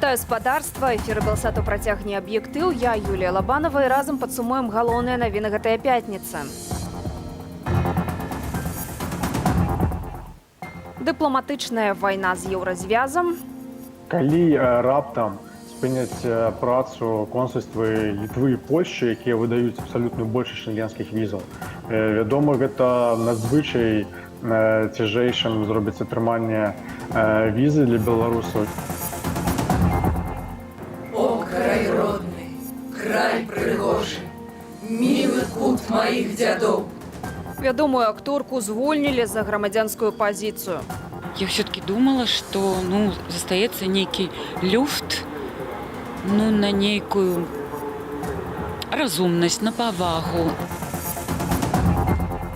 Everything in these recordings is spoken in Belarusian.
Вітаю, спадарства. Эфір Белсату працягне «Аб'ектыў». Я Юлія Лабанова, і разам падсумуем галоўныя навіны гэтая пятніцы. Дыпламатычная вайна з Еўразвязам. Калі раптам спыняць працу консульствы Літвы і Польшчы, якія выдаюць абсалютную большасць шэнгенскіх візаў, вядома, гэта надзвычай цяжэйшым зробіць атрыманне візы для беларусаў. О, край родны, край прыгожы, мілы кут маіх дзядоў. Вядомую акторку звольнілі за грамадзянскую пазіцыю. Я все-таки думала, что, ну, застаецца нейкі люфт, ну, на нейкую разумнасць, на павагу.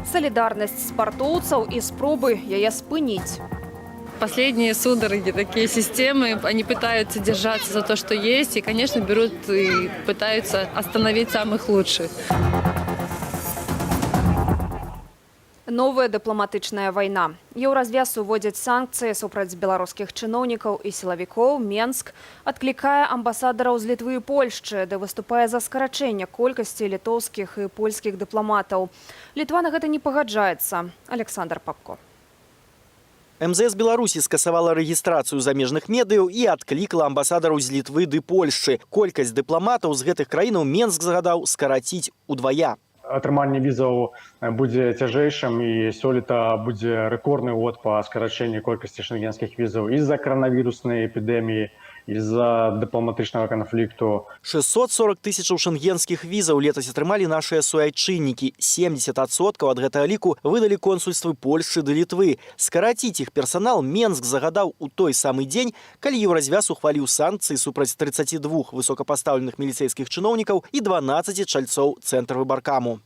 Салідарнасць спартоўцаў і спробы яе спыніць. Последние судороги, такие системы, они пытаются держаться за то, что есть, и, конечно, берут и пытаются остановить самых лучших. Новая дыпламатычная вайна. Еўразвяз уводзіць санкцыі супраць беларускіх чыноўнікаў і сілавікоў. Менск адклікае амбасадараў з Літвы і Польшчы, ды выступае за скарачэнне колькасці літоўскіх і польскіх дыпламатаў. Літва на гэта не пагаджаецца. Александр Папко. МЗС Беларусі скасавала рэгістрацыю замежных медыяў і адклікала амбасадараў з Літвы ды Польшчы. Колькасць дыпламатаў з гэтых краінаў Менск загадаў скараціць удвая. Атрыманне візаў будзе цяжэйшым, і сёлета будзе рэкордны год па скарачэнні колькасці шэнгенскіх візаў з-за каранавіруснай эпідэміі, з-за дыпламатычнага канфлікту. 640 тысячаў шэнгенскіх візаў летась атрымалі нашыя суайчыннікі. 70% ад гэтага ліку выдалі консульствы Польшчы ды Літвы. Скараціць іх персанал Менск загадаў у той самы дзень, калі Еўразвяз ухваліў санкцыі супраць 32 высокапастаўленых міліцэйскіх чыноўнікаў і 12 чальцоў Цэнтрвыбаркаму.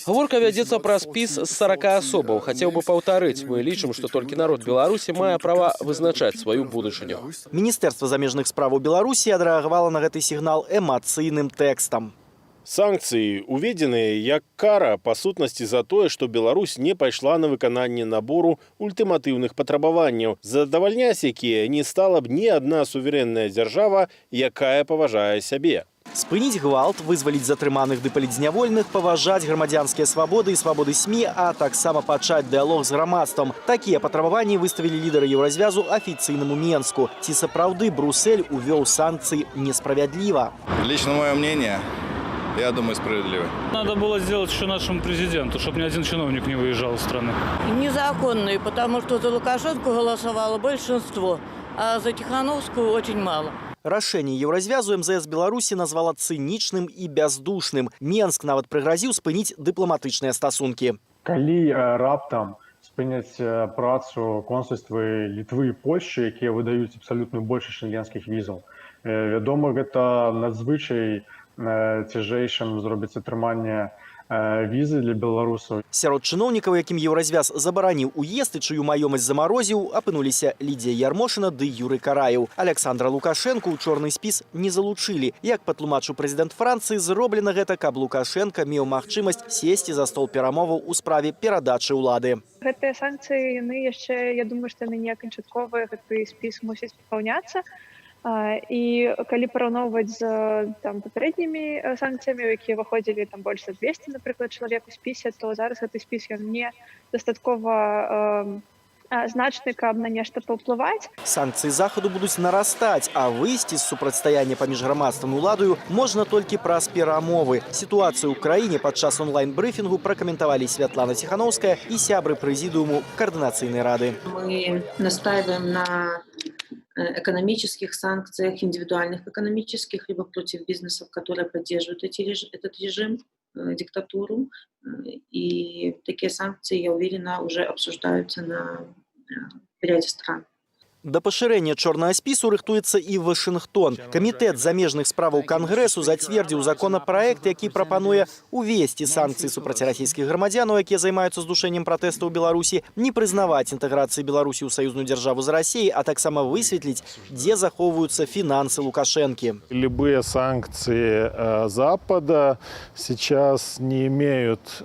Гаворка вядзецца пра спіс з 40 асобаў. Хацеў бы паўтарыць, мы лічым, што толькі народ Беларусі мае права вызначаць сваю будучыню. Міністэрства замежных справаў Беларусі адрэагавала на гэты сігнал эмацыйным тэкстам. Санкцыі уведзеныя як кара, па сутнасці, за тое, што Беларусь не пайшла на выкананне набору ультыматыўных патрабаванняў, задавальняць якія не стала б ні адна суверэнная дзяржава, якая паважае сябе. Спыніць гвалт, вызваліць затрыманых ды палітзняволеных, паважаць грамадзянскія свабоды і свабоды СМІ, а таксама пачаць дыалог з грамадствам. Такія патрабаванні выставілі лідары Еўразвязу афіцыйнаму Менску. Ці сапраўды Брусель увёў санкцыі несправядліва? Лично мое мнение, я думаю, справедливо. Надо было сделать еще нашему президенту, чтобы ни один чиновник не выезжал из страны. Незаконные, потому что за Лукашенко голосовало большинство, а за Тихановскую очень мало. Рашэнне Еўразвязу МЗС Беларусі назвала цынічным і бяздушным. Менск нават прыгразіў спыніць дыпламатычныя стасункі. Калі раптам спыняць працу консульствы Літвы і Польшчы, якія выдаюць абсалютную большасць шэнгенскіх візаў, вядома, гэта надзвычай цяжэйшым зробіць атрыманне візы для беларусаў. Сярод чыноўнікаў, якім Еўразвяз забараніў уезд і чыю маёмасць замарозіў, апынуліся Лідзія Ярмошына ды Юры Караеў. Аляксандра Лукашэнку ў чорны спіс не залучылі. Як патлумачыў прэзідэнт Францыі, зроблена гэта, каб Лукашэнка меў магчымасць сесці за стол перамоваў у справе перадачы ўлады. Гэтыя санкцыі, яны яшчэ, я думаю, што яны не канчатковыя, гэты спіс мусіць папаўняцца. І калі параўноўваць з там папярэднімі санкцыямі, у якія ўваходзілі там больш за 200, напрыклад, чалавек у спісе, то зараз гэты спіс, ён не дастаткова значны, каб на нешта паўплываць. Санкцыі Захаду будуць нарастаць, а выйсці з супрацьстаяння паміж грамадствам і ўладаю можна толькі праз перамовы. Сітуацыю ў краіне падчас онлайн-брыфінгу пракаментавалі Святлана Ціханоўская і сябры прэзідыуму Каардынацыйнай рады. Мы настаиваем на экономических санкциях, индивидуальных экономических, либо против бизнесов, которые поддерживают этот режим, диктатуру. И такие санкции, я уверена, уже обсуждаются в ряде стран. Да пашырэння чорнага спісу рыхтуецца і Вашынгтон. Камітэт замежных справаў Кангрэсу зацвердзіў законапраект, які прапануе увесці санкцыі супраць расійскіх грамадзянаў, якія займаюцца здушэннем пратэстаў у Беларусі, не прызнаваць інтэграцыі Беларусі ў саюзную дзяржаву з Расіяй, а таксама высветліць, дзе захоўваюцца фінансы Лукашэнкі. Любые санкции Запада сейчас не имеют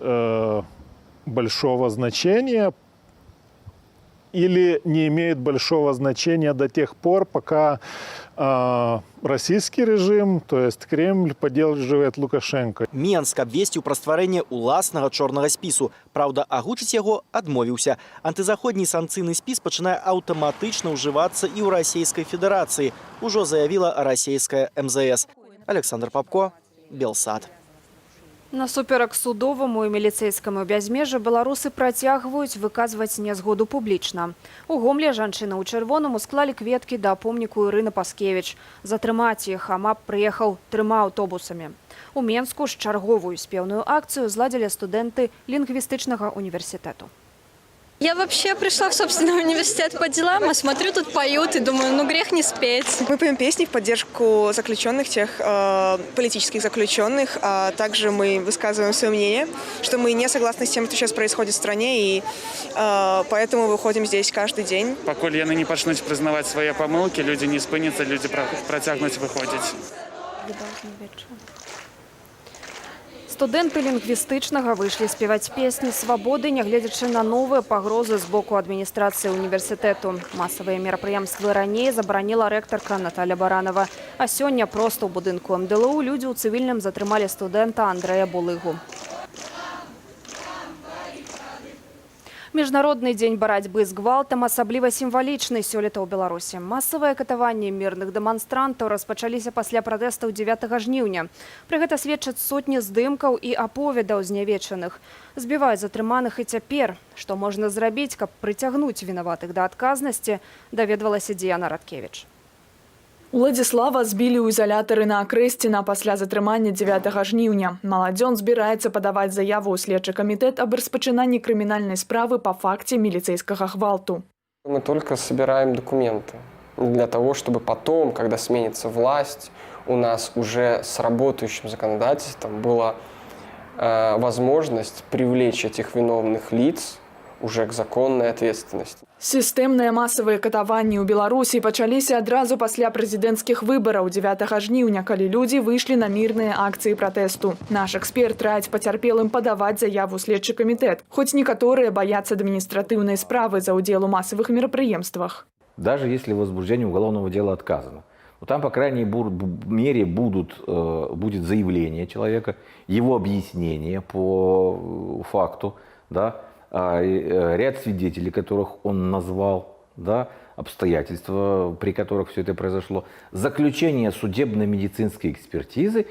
большого значения. или не имеют большого значения до тех пор, пока российский режим, то есть Кремль, поддерживает Лукашенко. Менск абвесціў пра стварэнне ўласнага чорнага спісу. Праўда, агучыць яго адмовіўся. Антызаходні санкцыйны спіс пачынае аўтаматычна ўжывацца і ў Расійскай Федэрацыі, ужо заявіла расійская МЗС. Аляксандр Папко, Белсат. Насуперак судоваму і міліцэйскаму бязмежжу беларусы працягваюць выказваць нязгоду публічна. У Гомлі жанчыны ў чырвоным усклалі кветкі да помніку Ірыны Паскевіч. Затрымаць іх АМАП прыехаў трыма аўтобусамі. У Менску ж чарговую спеўную акцыю зладзілі студэнты лінгвістычнага універсітэту. Я вообще пришла в собственный университет по делам, а смотрю, тут поют, и думаю, ну грех не спеть. Мы поем песни в поддержку заключенных, тех политических заключенных, а также мы высказываем свое мнение, что мы не согласны с тем, что сейчас происходит в стране, и поэтому выходим здесь каждый день. Пакуль яны не пачнуць прызнаваць свае памылкі, людзі не спыняцца, людзі працягнуць выходзіць. Студэнты лінгвістычнага выйшлі спяваць песні свабоды, нягледзячы на новыя пагрозы з боку адміністрацыі універсітэту. Масавыя мерапрыемствы раней забараніла рэктарка Наталя Баранова. А сёння проста ў будынку МДЛУ людзі ў цывільным затрымалі студэнта Андрэя Булыгу. Міжнародны дзень барацьбы з гвалтам асабліва сімвалічны сёлета ў Беларусі. Масавыя катаванні мірных дэманстрантаў распачаліся пасля пратэстаў 9 жніўня. Пра гэта сведчаць сотні здымкаў і аповедаў знявечаных. Збіваюць затрыманых і цяпер. Што можна зрабіць, каб прыцягнуць вінаватых да адказнасці, даведвалася Діяна Радкевіч. Уладзіслава збілі ў ізалятары на Акрэсціна пасля затрымання 9 жніўня. Маладзён збіраецца падаваць заяву ў следчы камітэт аб распачынанні крымінальнай справы па факце міліцэйскага гвалту. Мы только собираем документы для того, чтобы потом, когда сменится власть, у нас уже с работающим законодательством была возможность привлечь этих виновных лиц уже к законной ответственности. Сістэмныя масавыя катаванні ў Беларусі пачаліся адразу пасля прэзідэнцкіх выбараў 9 жніўня, калі людзі выйшлі на мірныя акцыі пратэсту. Наш эксперт раіць пацярпелым падаваць заяву ў следчы камітэт, хоць некаторыя баяцца адміністратыўнай справы за ўдзел у масавых мерапрыемствах. Даже если возбуждение уголовного дела отказано, но там, по крайней мере, будет заявление человека, его объяснение по факту, да, ряд свидетелей, которых он назвал, да, обстоятельства, при которых все это произошло, заключение судебно-медицинской экспертизы.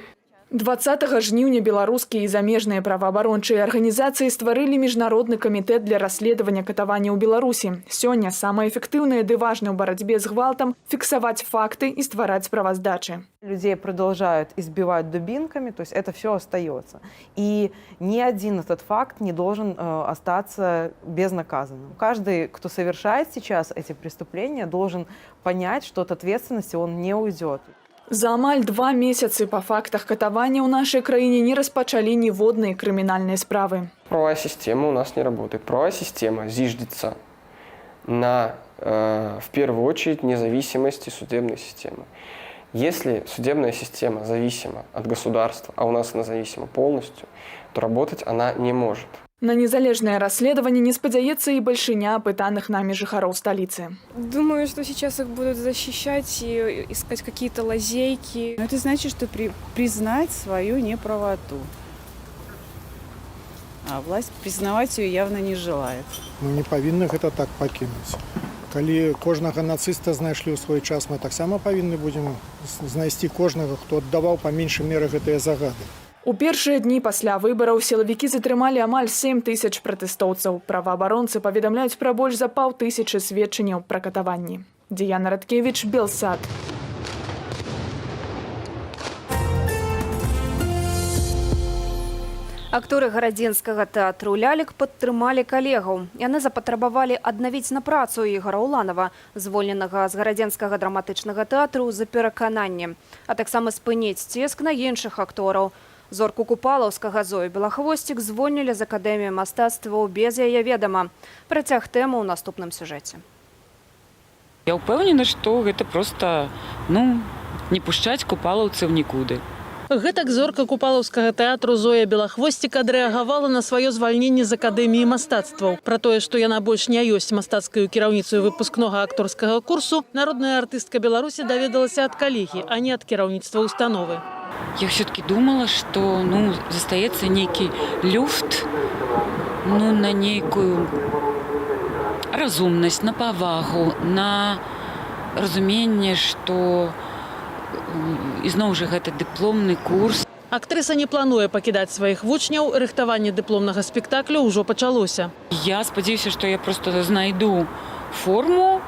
20 жніўня беларускія і замежныя праваабарончыя арганізацыі стварылі міжнародны камітэт для расследавання катавання ў Беларусі. Сёння самае эфектыўнае ды важнае ў барацьбе з гвалтам — фіксаваць факты і ствараць справаздачы. Людей продолжают избивать дубинками, то есть это все остается. И ни один этот факт не должен остаться безнаказанным. Каждый, кто совершает сейчас эти преступления, должен понять, что от ответственности он не уйдет. За амаль 2 месяцы па фактах катавання ў нашай краіне не распачалі ніводнай крымінальнай справы. Правовая система у нас не работает. Правовая система зиждется на, в первую очередь, независимости судебной системы. Если судебная система зависима от государства, а у нас она зависима полностью, то работать она не может. На незалежнае расследаванне не спадзяецца і бальшыня апытаных намі жыхароў сталіцы. Думаю, что сейчас их будут защищать и искать какие-то лазейки. Но это значит, что признать свою неправоту. А власть признавать ее явно не желает. Мы не павінны гэта так пакінуць. Калі кожнага нацыста знайшлі ў свой час, мы таксама павінны будзем знайсці кожнага, хто аддаваў па меншай меры гэтыя загады. У першыя дні пасля выбараў сілавікі затрымалі амаль 7 тысяч пратэстоўцаў. Праваабаронцы паведамляюць пра больш за паўтысячы сведчанняў пра катаванні. Діяна Радкевіч, Белсат. Акторы Гарадзенскага тэатру лялек падтрымалі калегаў. Яны запатрабавалі аднавіць на працу Ігара Уланова, звольненага з Гарадзенскага драматычнага тэатру за перакананне, а таксама спыніць ціск на іншых актораў. Зорку купалаўскага Зою Белахвосцік звольнілі з Акадэміі мастацтваў без яе ведама. Працяг тэмы ў наступным сюжэце. Я ўпэўнена, што гэта проста, ну, не пушчаць купалаўцаў нікуды. Гэтак зорка купалаўскага тэатру Зоя Белахвосцік адрэагавала на сваё звальненне з акадэміі мастацтваў. Пра тое, што яна больш не ёсць мастацкаю кіраўніцаю выпускнога акторскага курсу, народная артыстка Беларусі даведалася ад калегі, а не ад кіраўніцтва установы. Я все-таки думала, что, ну, застаецца нейкі люфт, ну, на нейкую разумнасць, на павагу, на разуменне, што ізноў жа гэта дыпломны курс. Актрыса не плануе пакідаць сваіх вучняў, рыхтаванне дыпломнага спектаклю ўжо пачалося. Я спадзяюся, што я просто знайду форму,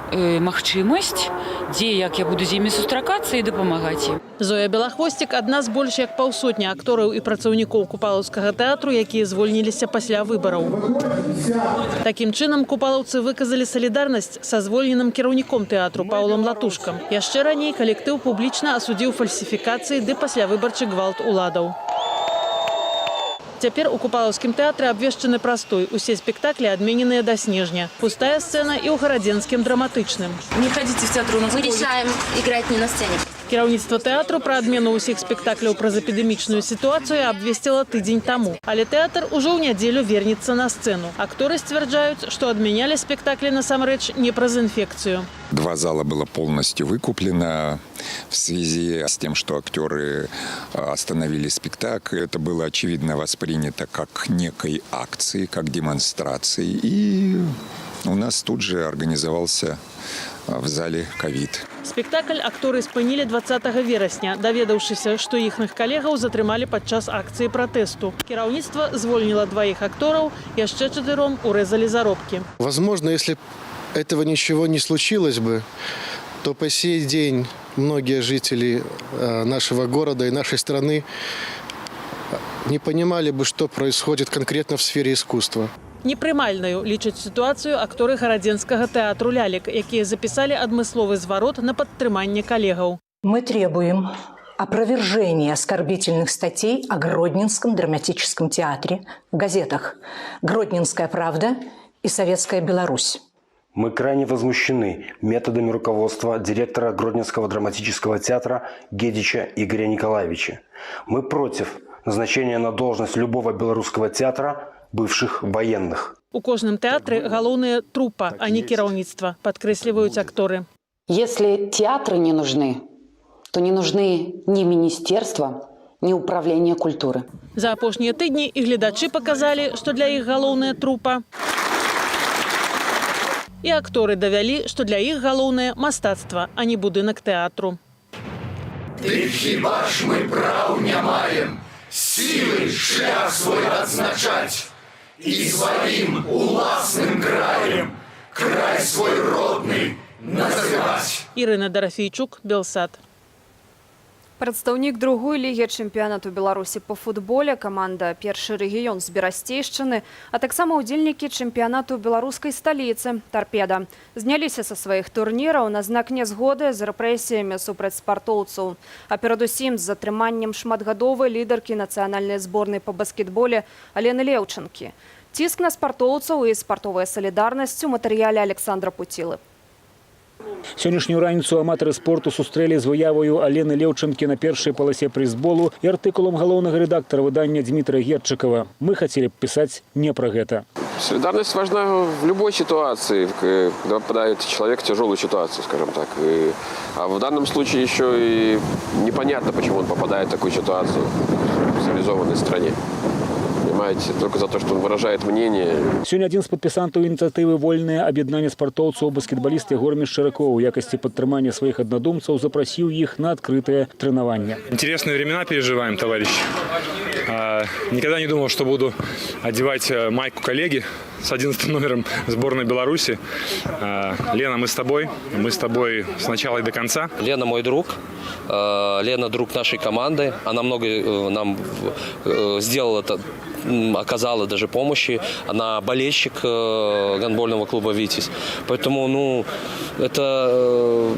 магчымасць, дзе як я буду з імі сустракацца і дапамагаць ім. Зоя Белахвосцік адна з больш як паўсотні актораў і працаўнікоў купалаўскага тэатру, якія звольніліся пасля выбараў. Такім чынам купалаўцы выказалі салідарнасць са звольненым кіраўніком тэатру Паўлам Латушкам. Яшчэ раней калектыў публічна асудзіў фальсіфікацыі ды паслявыбарчы гвалт уладаў. Цяпер у купалаўскім тэатры абвешчаны прастой. Усе спектаклі адмененыя да снежня. Пустая сцэна і ў гарадзенскім драматычным. Не ходите в театр, у нас Мы решаем играть не на сцене. Кіраўніцтва тэатру пра адмену ўсіх спектакляў праз эпідэмічную сітуацыю абвесціла тыдзень таму. Але тэатр ужо ў нядзелю вернецца на сцэну. Акторы сцвярджаюць, што адмянялі спектаклі насамрэч не праз інфекцыю. Два зала было полностью выкуплено в связи с тем, что актеры остановили спектакль. Это было очевидно воспринято как некой акции, как демонстрации. И у нас тут же организовался в зале ковид. Спектакль акторы спынілі 20 верасня, даведаўшыся, што іхных калегаў затрымалі падчас акцыі пратэсту. Кіраўніцтва звольніла дваіх актораў, яшчэ чатыром урэзалі заробкі. Возможно, если б этого ничего не случилось бы, то по сей день многие жители нашего города и нашей страны не понимали бы, что происходит конкретно в сфере искусства. Непрымальнаю лічаць сітуацыю акторы гарадзенскага тэатру лялек, якія запісалі адмысловы зварот на падтрыманне калегаў. Мы требуем опровержения оскорбительных статей о Гродненском драматическом театре в газетах «Гродненская правда» и «Советская Беларусь». Мы крайне возмущены методами руководства директора Гродненского драматического театра Гедича Игоря Николаевича. Мы против назначения на должность любого белорусского театра бывших военных. У кожным тэатры галоўная трупа, а не кіраўніцтва, падкрэсліваюць акторы. Если театры не нужны, то не нужны ни министерства, ни управление культуры. За апошнія тыдні і гледачы паказалі, што для іх галоўная трупа. І акторы давялі, што для іх галоўнае мастацтва, а не будынак тэатру. Дык хіба ж мы праў не маем сілы шлях свой адзначаць і сваім уласным краем край свой родны называць. Ірына Дарафейчук, Белсат. Прадстаўнік другой лігі чэмпіянату Беларусі па футболе, каманда «Першы рэгіён» з Берасцейшчыны, а таксама ўдзельнікі чэмпіянату беларускай сталіцы «Тарпеда» зняліся са сваіх турніраў на знак нязгоды з рэпрэсіямі супраць спартоўцаў, а перадусім з затрыманнем шматгадовай лідаркі нацыянальнай зборнай па баскетболе Алены Леўчанкі. Ціск на спартоўцаў і спартовая салідарнасць у матэрыяле Александра Пуцілы. Сённяшнюю раніцу аматары спорту сустрэлі з выяваю Алены Леўчанкі на першай паласе прэсболу і артыкулам галоўнага рэдактара выдання Дмітрия Герчыкава. Мы хацелі б пісаць не пра гэта. Солидарность важна в любой ситуации, когда попадает человек в тяжелую ситуацию, скажем так. А в данном случае еще и непонятно, почему он попадает в такую ситуацию в цивилизованной стране. Понимаете, только за то, что он выражает мнение. Сёння адзін з падпісантаў ініцыятывы «Вольнае аб'яднанне спартоўцаў» баскетбаліст Ягор Мешчаракоў у якасці падтрымання сваіх аднадумцаў запрасіў іх на адкрытае трэнаванне. Интересные времена переживаем, товарищи. Никогда не думал, что буду одевать майку коллеги с 11 номером сборной Беларуси. Лена, мы с тобой. Мы с тобой с начала и до конца. Лена мой друг. Лена друг нашей команды. Она много нам сделала, оказала даже помощи. Она болельщик гандбольного клуба «Витязь». Поэтому, ну, это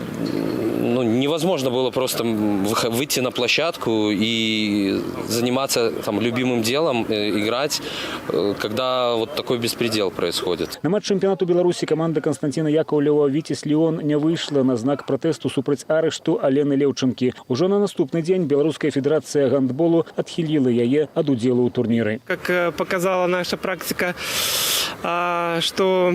Ну, невозможно было просто выйти на площадку и заниматься там любимым делом, играть, когда вот такой беспредел происходит. На матч чэмпіянату Беларусі каманда Канстанціна Якаўлева «Віцязь Ліон» не выйшла на знак пратэсту супраць арышту Алены Леўчанкі. Ужо на наступны дзень Беларуская федэрацыя гандболу адхіліла яе ад удзелу ў турніры. Как показала наша практика, что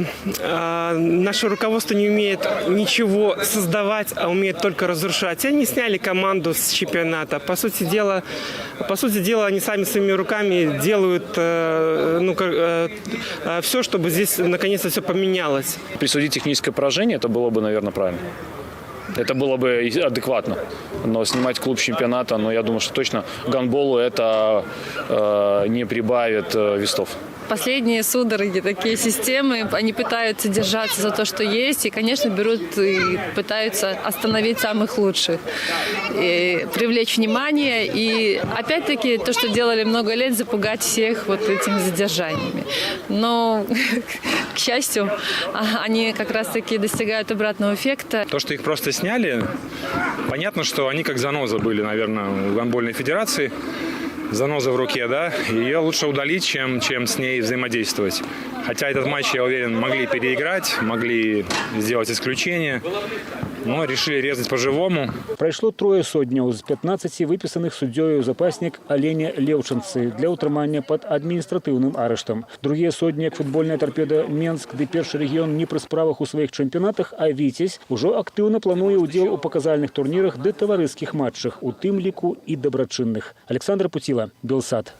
наше руководство не умеет ничего создавать, а умеет только разрушать. И они сняли команду с чемпионата. По сути дела, они сами своими руками делают ну, все, чтобы здесь наконец-то все поменялось. Присудить техническое поражение, это было бы, наверное, правильно. Это было бы и адекватно. Но снимать клуб с чемпионата, ну, я думаю, что точно гандболу это не прибавит вестов. Последние судороги, такие системы, они пытаются держаться за то, что есть, и, конечно, берут и пытаются остановить самых лучших, и привлечь внимание, и опять-таки то, что делали много лет, запугать всех вот этими задержаниями. Но, к счастью, они как раз-таки достигают обратного эффекта. То, что их просто сняли, понятно, что они как заноза были, наверное, в гандбольной федерации. Заноза в руке, да, ее лучше удалить, чем с ней взаимодействовать. Хотя этот матч, я уверен, могли переиграть, могли сделать исключение, но решили резать по-живому. Прайшло трое содняў з 15 выпісаных суддзёю ў запаснік Алене Леўчанцы для ўтрымання пад адміністратыўным арыштам. Другія содні, як футбольная Тарпеда Менск ды Першы рэгіён, не пры справах у сваіх чэмпіянатах, а Віцязь ужо актыўна плануе ўдзел у паказальных турнірах ды таварыскіх матчах, у тым ліку і дабрачынных. Аляксандр Пуціла, Белсат.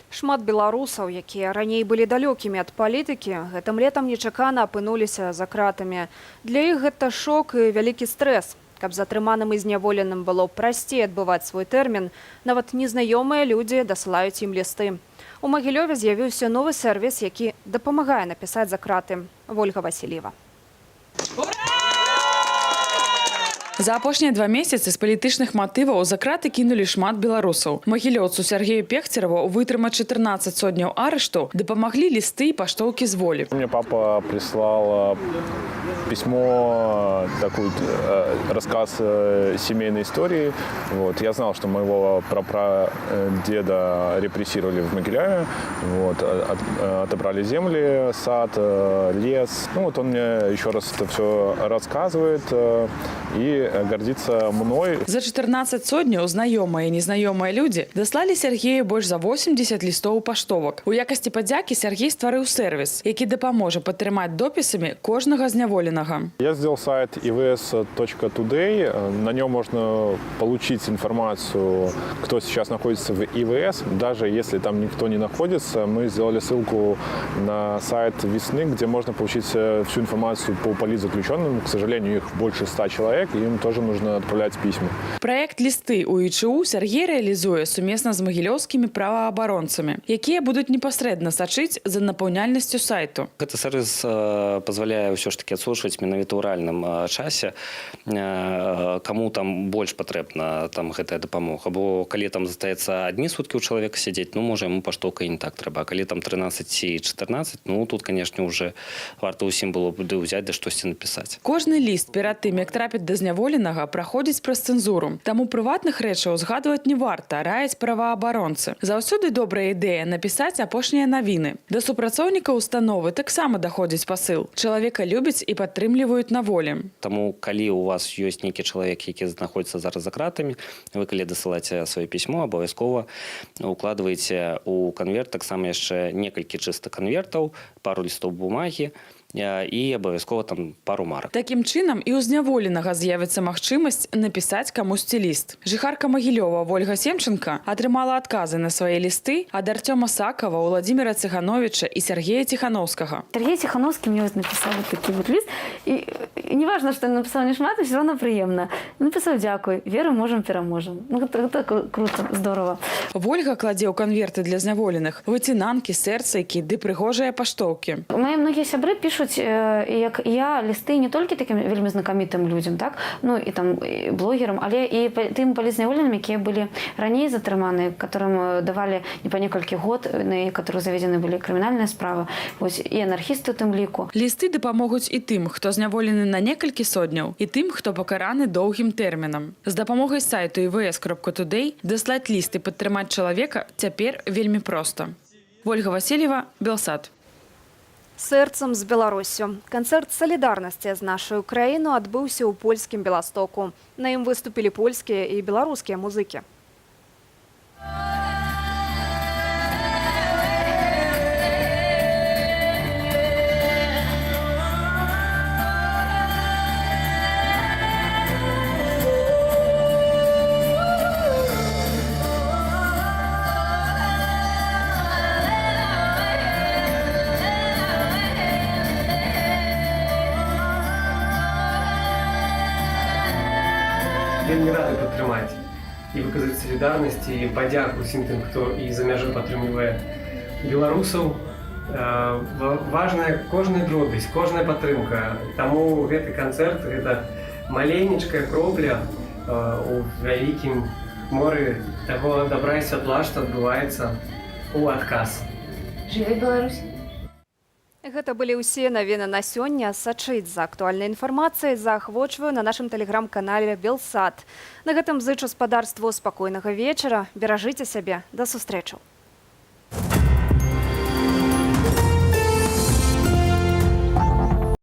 Шмат беларусаў, якія раней былі далёкімі ад палітыкі, гэтым летам нечакана апынуліся за кратамі. Для іх гэта шок і вялікі стрэс. Каб затрыманым і зняволеным было прасцей адбываць свой тэрмін, нават незнаёмыя людзі дасылаюць ім лісты. У Магілёве з'явіўся новы сэрвіс, які дапамагае напісаць за краты. Вольга Васільева. За апошнія 2 месяцы з палітычных матываў за краты кінулі шмат беларусаў. Магілёўцу Сяргею Пехцераву вытрымаць 14 содняў арышту дапамаглі лісты і паштоўкі з волі. Мне папа прислал письмо, такой рассказ семейной истории. Вот. Я знал, что моего прапрадеда репрессировали в Могилеве. Вот. Отобрали земли, сад, лес. Ну вот он мне еще раз это все рассказывает и гордится мной. За 14 содняў знаёмыя і незнаёмыя людзі даслалі Сяргею больш за 80 лістоў паштовак. У якасці падзякі Сяргей стварыў сэрвіс, які дапаможа падтрымаць допісамі кожнага зняволенага. Я сделал сайт ivs.today. На нем можно получить информацию, кто сейчас находится в ИВС. Даже если там никто не находится, мы сделали ссылку на сайт Весны, где можно получить всю информацию по политзаключенным. К сожалению, их больше 100 человек, и им тоже нужно отправлять письма. Праект «Лісты ў ІЧУ» Сяргей рэалізуе сумесна з магілёўскімі праваабаронцамі, якія будуць непасрэдна сачыць за напаўняльнасцю сайту. Гэты сэрвіс пазваляе ўсё ж таки адсочваць менавіта ў рэальным часе, каму там больш патрэбна там гэтая дапамога, бо калі там застаецца адні суткі ў чалавека сядзець, ну, можа, яму паштоўка і не так трэба, а калі там 13 ці 14, ну, тут, конечно, уже варта ўсім было б ды ўзяць да штосьці напісаць. Кожны ліст перад тым, як трапіць да зняволенага, праходзіць праз цэнзуру. Таму прыватных рэчаў згадваць не варта, раяць праваабаронцы. Заўсёды добрая ідэя напісаць апошнія навіны. Да супрацоўніка установы таксама даходзіць пасыл. Чалавека любяць і падтрымліваюць на волі. Таму калі у вас ёсць нейкі чалавек, які знаходзіцца зараз за кратамі, вы калі дасылаеце сваё пісьмо, абавязкова укладваеце у канверт таксама яшчэ некалькі чыста канвертаў, пару лістоў бумагі і абавязкова там пару марак. Такім чынам і ў зняволенага з'явіцца магчымасць напісаць камусьці ліст. Жыхарка Магілёва Вольга Семченко атрымала адказы на свае лісты ад Арцёма Сакава, Уладзіміра Цыгановіча і Сяргея Ціханоўскага. Сергей Тихановский мне вот написал вот такой вот лист. И не важно, что он написал не шмат, все равно прыемна. Написал: «Дзякуй, верым, можам, пераможам». Ну, это круто, здорово. Вольга кладзе ў канверты для зняволеных выцінанкі, сэрцайкі ды прыгожыя паштоўкі. Мои многие сябры пишут Пішуць, як я, лісты не толькі такім вельмі знакамітым людзям, так, ну і там і блогерам, але і тым палітзняволеным, якія былі раней затрыманы, которым давалі не па некалькі год, на которых заведзены былі крымінальныя справы, вось, і анархісты у тым ліку. Лісты дапамогуць і тым, хто зняволены на некалькі сотняў, і тым, хто пакараны доўгім тэрмінам. З дапамогай сайту ivs.today даслаць ліст і падтрымаць чалавека цяпер вельмі проста. Вольга Васільева, Белсат. Сэрцам з Беларуссю. Канцэрт салідарнасці з нашаю краіну адбыўся ў польскім Беластоку. На ім выступілі польскія і беларускія музыкі. Вельмі рады падтрымаць і выказаць салідарнасць і падзяку усім тым, хто і за мяжой падтрымлівае беларусаў. Важная кожная дробязь, кожная падтрымка. Таму гэты канцэрт — гэта маленечкая кропля у вялікім моры таго дабра і святла, што адбываецца ў адказ. Жыве Беларусь! Гэта былі ўсе навіны на сёння. Сачыць за актуальнай інфармацыяй заахвочваю на нашым тэлеграм-канале Белсат. На гэтым зычу спадарству спакойнага вечара. Беражыце сябе. Да сустрэчы.